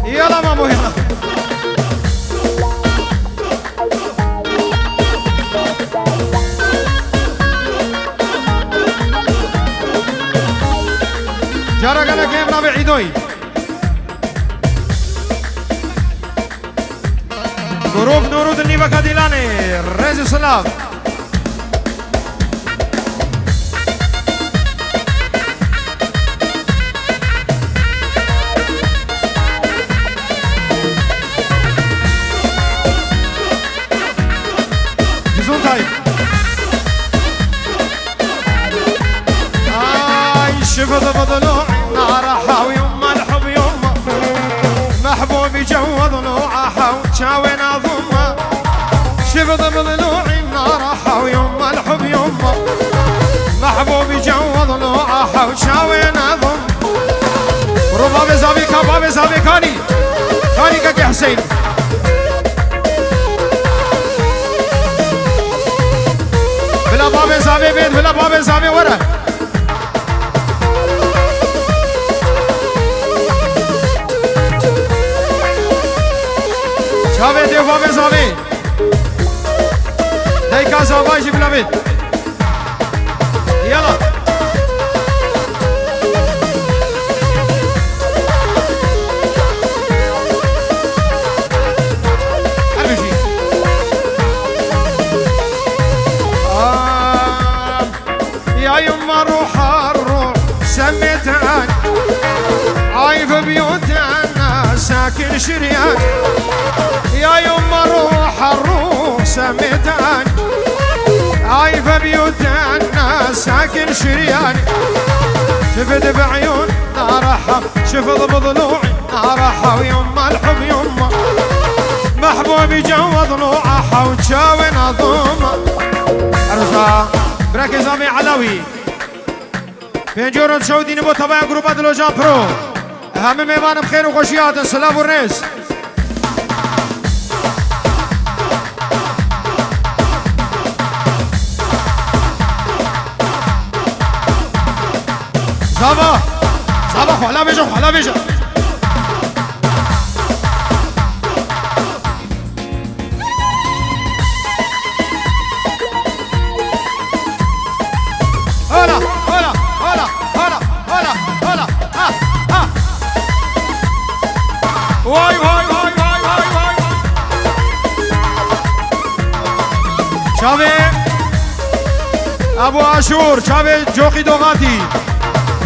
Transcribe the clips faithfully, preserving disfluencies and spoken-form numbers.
Yala mamo yala. Cara gelek em navê Îdoyî. Grûp Nûrû di nîveka Dîlanê, rêz û silav. Gesundheit. Ay, şifa da badalo, nara hawi, mal hub yum. Mehbubi cevwad lo, aha, çawe nazum. Şifa da badalo, nara hawi, mal hub yum. Mehbubi cevwad lo, aha, çawe nazum. Ro bavê zavê ka, bavê zavê kanî. Kanî keke Hüseyin. Bila bavê zavê bêt, bila bavê zavê were. Çavê dê bavê zavê. Dayka zava jî bila bêt. Yala. Her bijî. Aa, ya yuma ruha ruh semetan. Ay ve biyotan sakin şiryan. Ya yuma ruha ruh semetan. Ay ve biyotan sakin şiryan. Şifid bi uyun naraha, şifid bi dulu'i naraha, yumma l-hub yumma. Mehbubi cevwad lu'aha û çawên azûma. Erza, birakê zavê Elawî. Pêncî euro şew dînî bo tevaya grupa Dilocan Pro. Hemî mêvan bi xêr û xweşî hatin, silav û rêz. Zava! Zava, xwala bêje, xwala bêje. Hola, hola, hola, hola, hola, hola. Ha, ha. Vay, vay, vay, vay, vay, vay. Çavê Ebu Aşûr, çavê Coxî Doxatî.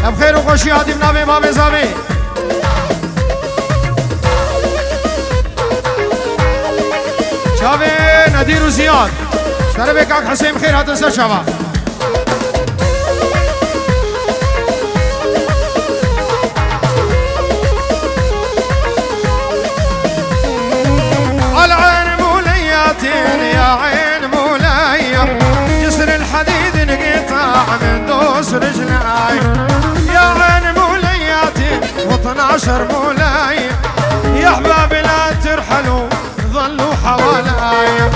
Em xêr û xweşî hatî bi navê Mamê Zavê. Çavê Nedîr û Ziyad. Serê bê kak Hesên, xêr hatin ser çava. Al eyn muleyatên, ya eyn muleyya, cisr el hedîd inqita min dos riclay. Ya eyn muleyatên, ve tnaşer muleyya, ya ehbab la terhelu. Zallu hawalaya.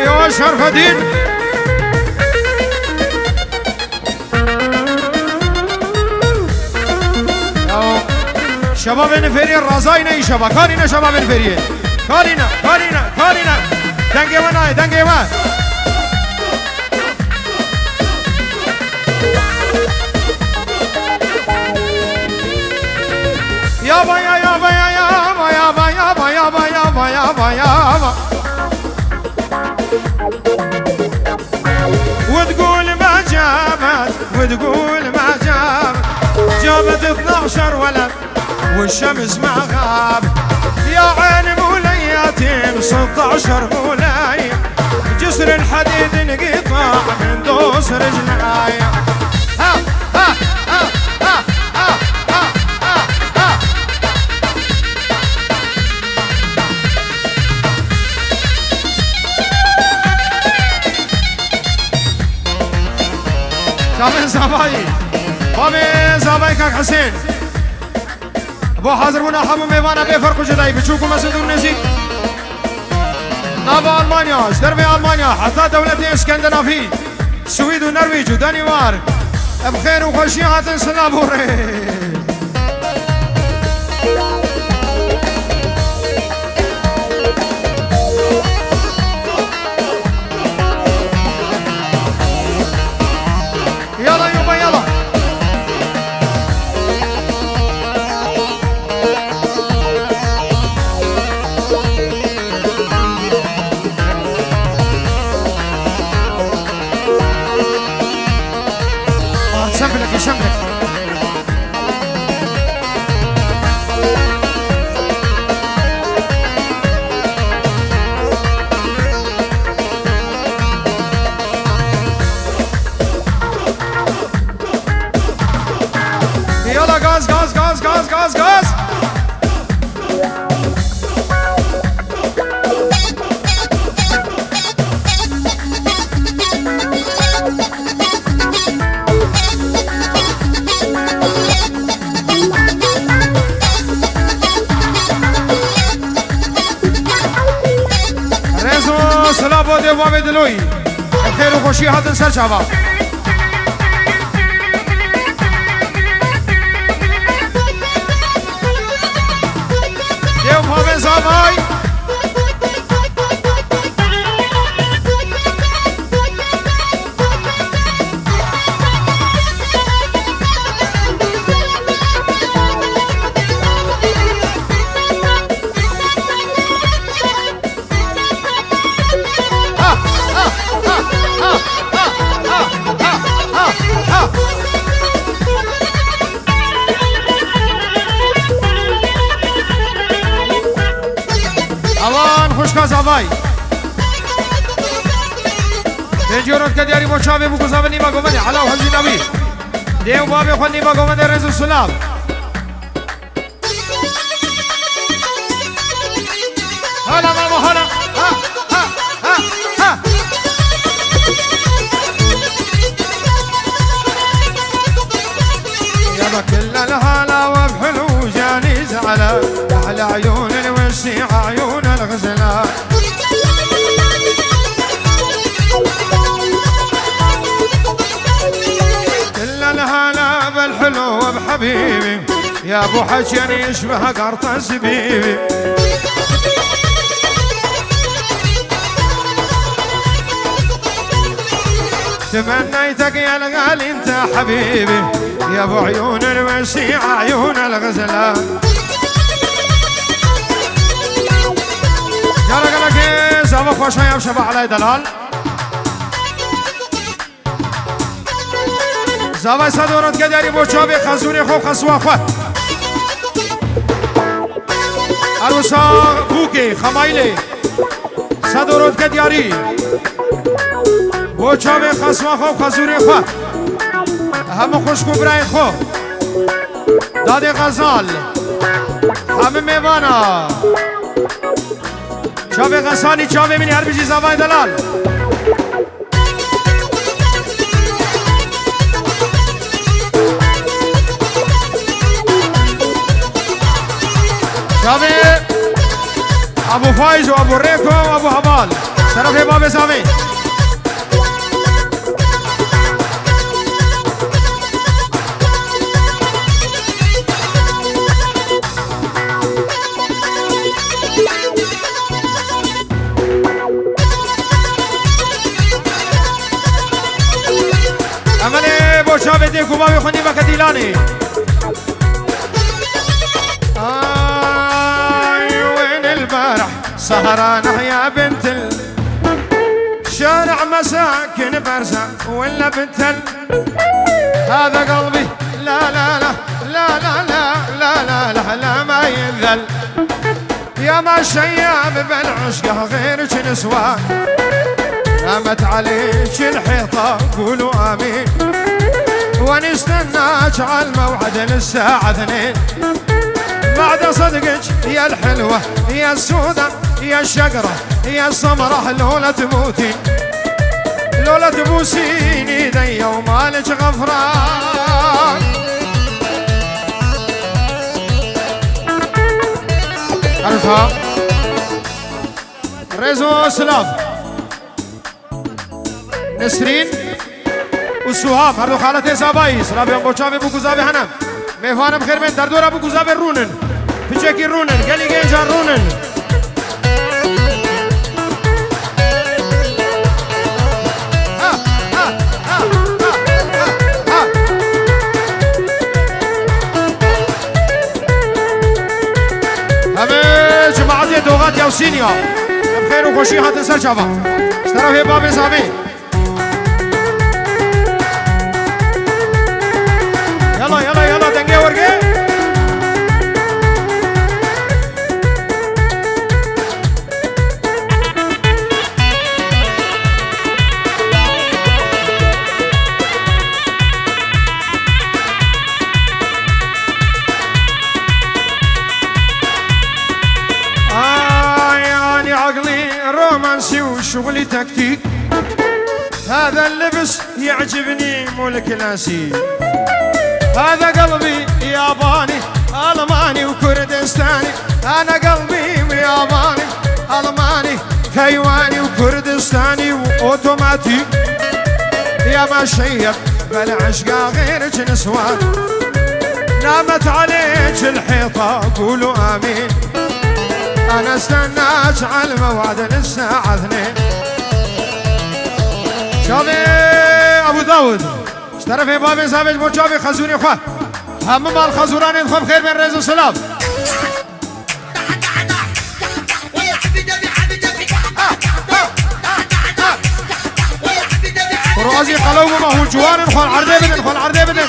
Yo Şerfedîn. Ya, şebabê Nifêriyê razayî ne îşeba. Karîne şebabê Nifêriyê. Karîne, karîne, karîne. Dengê we nayê, dengê we. Yaba ya, yaba ya, yaba, yaba, yaba. Wid gul ma cabat, wid gul ma cabat. Cabat itnaşer weled. والشمس ما غاب. يا عين مولياتي ستعشر مولاي، جسر الحديد انقطع من دوس رجلاي. ها، ها، ها. Çavên Zavayî. Bavê Zavayî Kak Husên. Bo hazirbûna hemû mêvana bê ferq û cudayî, biçûk û mezin û nêzîk. Nava Almanya, ji dervê Almanya, heta dewletê Skandinavî, Swîd û Norwîc û Danîmark, Em xêr û xweşî hatin silav û rê. Yala, yoma, yala. Ah, şembilek, şembilek. Yala gaz, gaz, gaz, gaz, gaz, gaz. Rêz û silav bo dê û bavê Diloyî. Xêr û xweşî hatin ser çava. Dê û bavê Zavay. Awan xwişka Zavay. Pêncî rotke diyarî bo çavê bû ku zavê nîva govendê Ela û Hemzî Navî. Dê û bavê xwe nîva govendê rêz û silav. Hala mama, hala. Ha, ha, ha, ha. يابا كل الهلا وبحلو جاني زعلان، أحلى عيون الوسيع عيون الغزلان. كل الهلا بالحلو وبحبيبي. يا ابو حسين يشبه قرطس بيبي. تمنيتك يا الغالي انت حبيبي، يا ابو عيون الوسيع عيون الغزلان. يا رجل كيس ابو خوش يا شباب علي دلال. Zavay sed û rotke diyarî bo çavê xezûrê xwe û xesûa xwe. Her wisa bûkê, xemaylê. Sed û rotke diyarî. Bo çavê xesûa xwe û xezûrê xwe. Hemû xwişk û birayên xwe. Dadê Xezal. Hemû mêvana. Çavê Xesanî, çavê min her bijî Zavay delal. Çavê Abu Faiz û Abu Rêko û Abu Heval. Şerefê bavê Zavê. Emelê bo çavê dê ku bavê xwe nîveke dîlanê. آي وين البارح سهرانة يا بنت ال-، شارع مساكن برزة ولا بنت ال-، هذا قلبي لا، لا، لا، لا، لا، لا، لا، لا، لا، لا، ما ينذل. يا ما شياب بالعشقة غيرك نسوان، قامت عليك الحيطة قولوا آمين. ونستناك على الموعد للساعة اثنين. بعد صدقك يا الحلوة، يا السودة، يا الشقرة، يا السمرة، لولا تموتي، لولا تبوسيني ايديا ومالك غفران. عرفها. ريزو سلاف. نسرين. Suha, her du xaletê Zavayî, silavê wan bo çavê bû ku zavê hene. Mêvanim xêr bên, derdora bû ku zavê rûnin. Piçekî rûnin, gelî gencan rûnin. Ha, ha, ha. Hemê cemaetê Doxat Yawsîniya. Em xêr û xweşî hatin ser çavan. Ji terefê bavê zavê. Yala, yala, yala, dengê wergê. Ay, ani aqlî, romansî û şuxulî tektîk. هذا اللبس يعجبني مو الكلاسيك. هذا قلبي ياباني، ألماني وكردستاني. أنا قلبي ياباني، ألماني، تايواني وكردستاني وأوتوماتيك. يا ما شيب بلا عشقا غيرك نسوان. نامت عليك الحيطة، قولوا آمين. أنا استناك على الموعد للساعة اثنين. Çavê Ebû Dawud. Ji terefê bavê zavê ji bo çavê xezûrê xwe. Hemû mal xezûranên xwe bi xêr bên, rêz û silav. Razî qelew bûma, hûn ciwan in, xwe li erdê bidin, xwe li erdê bidin.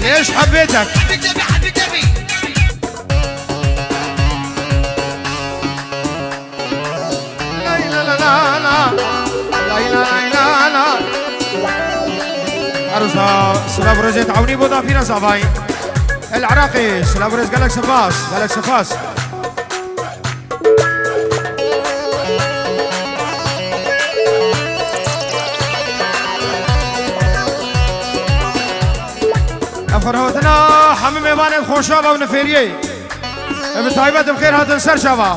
ليش حبيتك؟ Erosa silav û rêzê tewnî bo dapîna zavayî. El Iraqê, silav û rêz, gelek spas, gelek spas. Ev xerhotina hemû mêvanên xweşava û nifêriyê. Em bi taybet bi xêr hatin ser çava.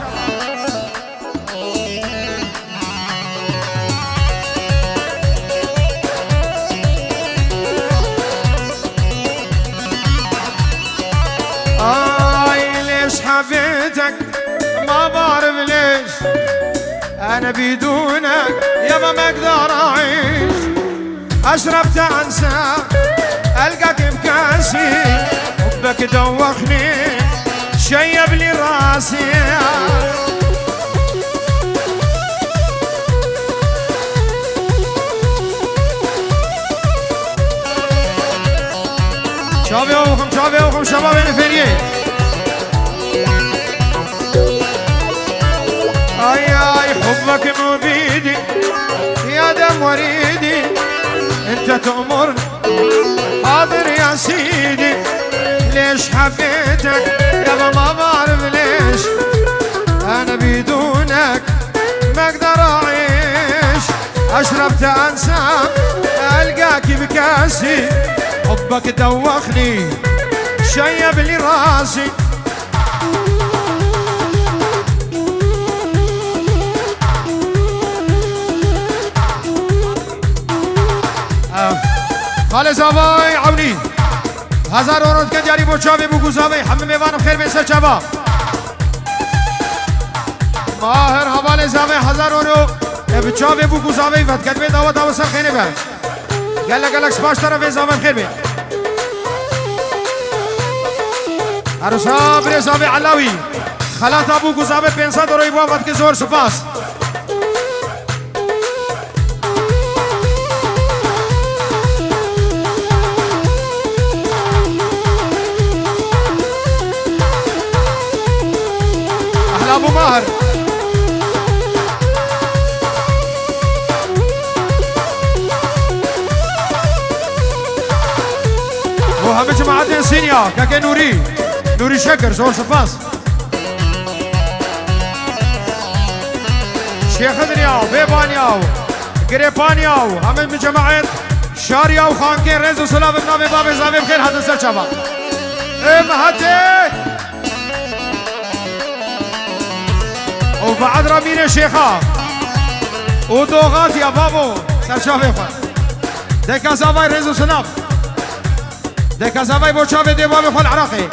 Ay, lêş hebêtek, ma bar bi lêş. Ene bîdûnek, yeva mekdara îş. Eşref te ense, elgek imkesi. Hubbek dewexni, şeye bilî rasiye. Çavê oxim, çavê oxim, şebabê nifêriyê. Ay, ay, hubbek mubîdî, ya dem werîdî, ente tu'mur, hadir ya sîdî. Lêş hebêtek, ya ma bar bi lêş. Ene bîdûnek, mekdara îş. Eşref te ense, elgekî bi kesî. Hubbek dewexnî, şeye bilî rasî. Xalê Zavay Ewnî. Hezar euro dikin diyarî bo çavê bû ku zavê. Hemî mêvanim xêr bên ser çava. Mahir hevalê zavê hezar euro. E, bi çavê bû ku zavê vediketmê dawa dawa ser xênê be. Gelek gelek spas, terefê zavê xêr bê. Erosa birê zavê Elawî. Xelata bû ku zavê pênc sed euroyî bû, vedike zor spas. Ehla Bû Mahir. Bo hemî cemaetên Sînya, kekê Nûrî, Nûrî Şekir, zor spas. Şêxidin yaw, bêban yaw, girêpan yaw, hemî min cemaet, şar yaw, xankên rêz û silav bi navê babê zavê bi xêr hatin ser çava. Ê mehetê! Û bi edra mîrê şêxa û doxat ya babo ser çavê xwe. Deka zavay rêz û silav. Deka zavay bo çavê dê babê xwe li Iraqê.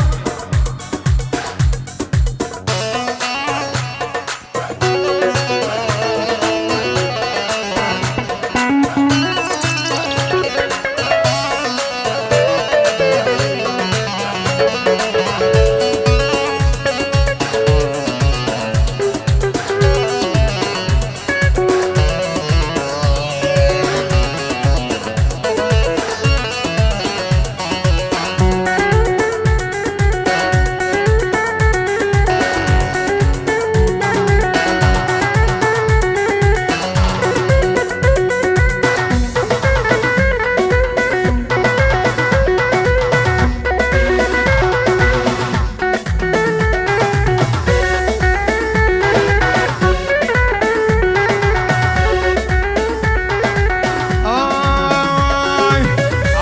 آی،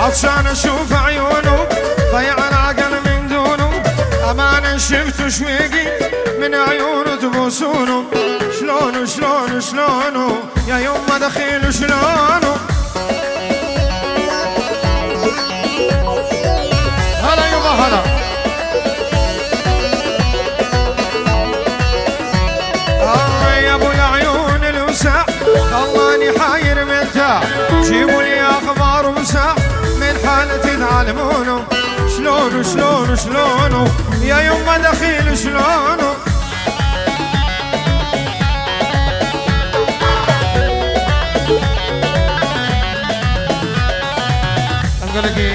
عطشان أشوف عيونه، ضيعنا أقل من دونه، أمان شفت شويقي من عيونه تبوسونه، شلونه، شلونه، شلونه، يا يما دخيل شلونه. هلا يما هلا. آه يا أبو العيون الوسع، خلاني حاير متى، جيبوا لي أخبار وسع، من حالتي تعلمونه، شلونه، شلونه، شلونه، يا يما دخيل شلونه. Em gelekî